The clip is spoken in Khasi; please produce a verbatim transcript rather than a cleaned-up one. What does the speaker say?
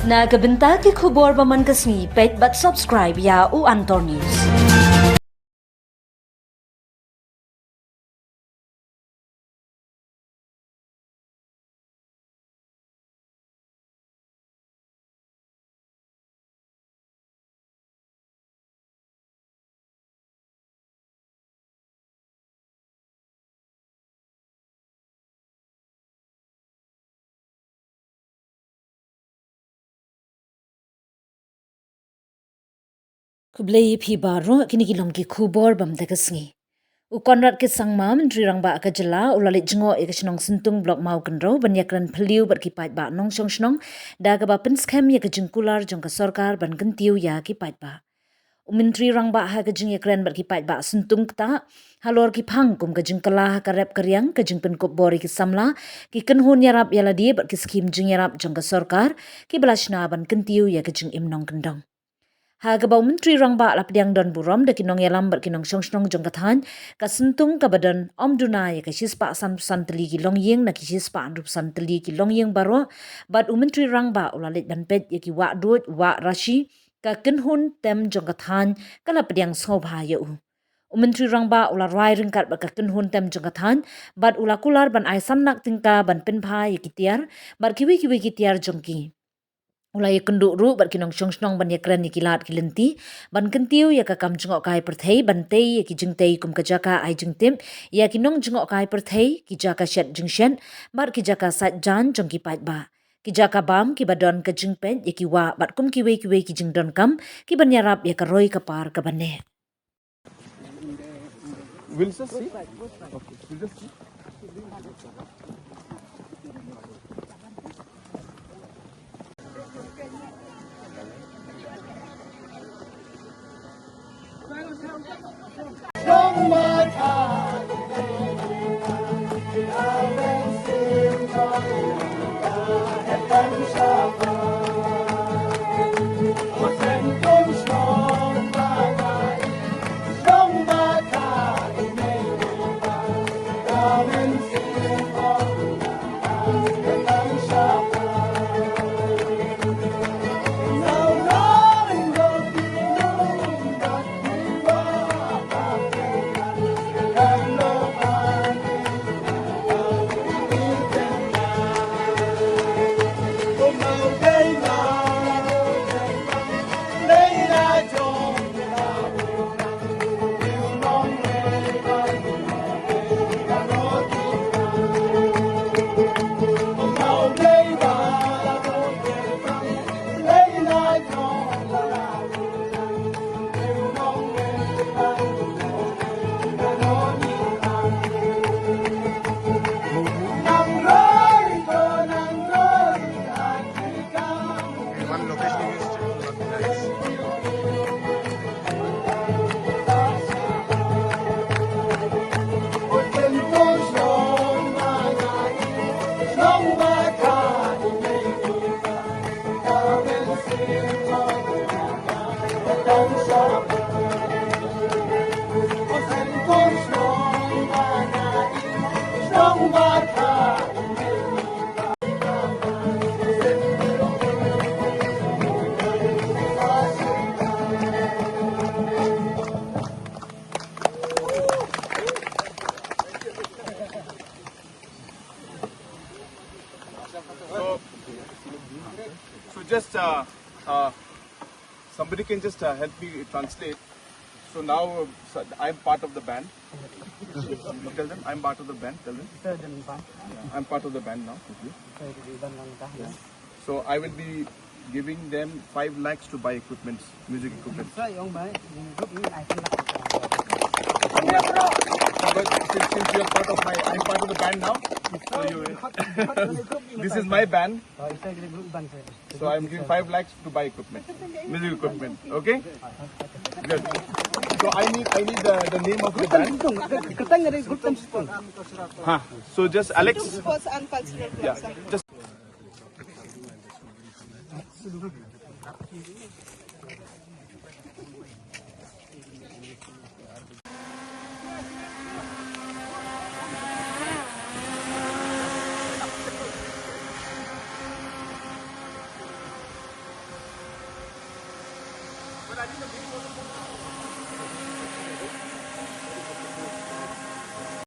Na ka bynta ki khubor ba man ka sngi, peit bad subscribe ïa U Antor News. Khublei ïa phi baroh, kine ki long ki khubor ba mynta ka sngi. U Conrad K Sangma, Myntri Rangbah ka jylla, u la leit jngoh ïa ka shnong Syntung, Block Mawkynrew, ban ïakren phylliew bad ki paidbah nongshong shnong, da kaba pynskhem ïa ka jingkular jong ka sorkar ban kyntiew ïa ki paidbah. U Myntri Rangbah ha ka jingïakren bad ki paidbah Syntung Ktah halor ki phang kum ka jingkylla ha ka rep ka riang, ka jingpynkup bor ïa ki samla, ki kynhun ïarap ïalade bad ki skhim jingïarap jong ka sorkar, kiba la shna ban kyntiew ïa ka jingim nongkyndong. Ha kaba u Myntri Rangbah la pdiang don burom da ki nongïalam bad ki nongshong shnong jong ka thaiñ, ka Syntung kaba don ym duna ïa ka shispah sanphew san tylli ki longïing na ki shispah hynriewphew san tylli ki longïing baroh, bad u Myntri Rangbah u la leit ban peit ïa ki wah duid, wah rashi, ka kynhun tem jong ka thaiñ ka la pdiang sngewbha ïa u. U Myntri Rangbah u la rai ryngkat bad ka kynhun tem jong ka thaiñ, bad u la kular ban ai san lak tyngka ban pynbha ïa ki tiar bad kiwei kiwei ki tiar jong ki. U la ïakynduh ruh bad ki nongshong shnong ban ïakren ïa ki lad ki lynti ban kyntiew ïa ka kam jngohkai pyrthei, ban tei ïa ki jingtei kum ka jaka ai jingtip ïa ki nongjngohkai pyrthei, ki jaka shet jingshet bad ki jaka sait jaiñ jong ki paidbah, ki jaka bam kiba don ka jingpeit ïa ki wah bad kum kiwei kiwei ki jingdonkam kiban ïarap ïa ka roi ka par kaba neh. We'll just see. Okay, we'll just see. One location is still not nice. So, so just uh, uh, somebody can just uh, help me translate. So now uh, so I'm part of the band. Tell them I'm part of the band. Tell them. Yeah, I'm part of the band now. Okay. So I will be giving them five lakhs to buy equipments, music equipment. But since, since you're part of my, I'm part of the band now. So you, this is my band. So I'm giving five lakhs to buy equipment, music equipment. Okay? Good. So I need, I need the, the name of the band. Ha. So just Alex. Sports and Cultural Club. Yeah. Just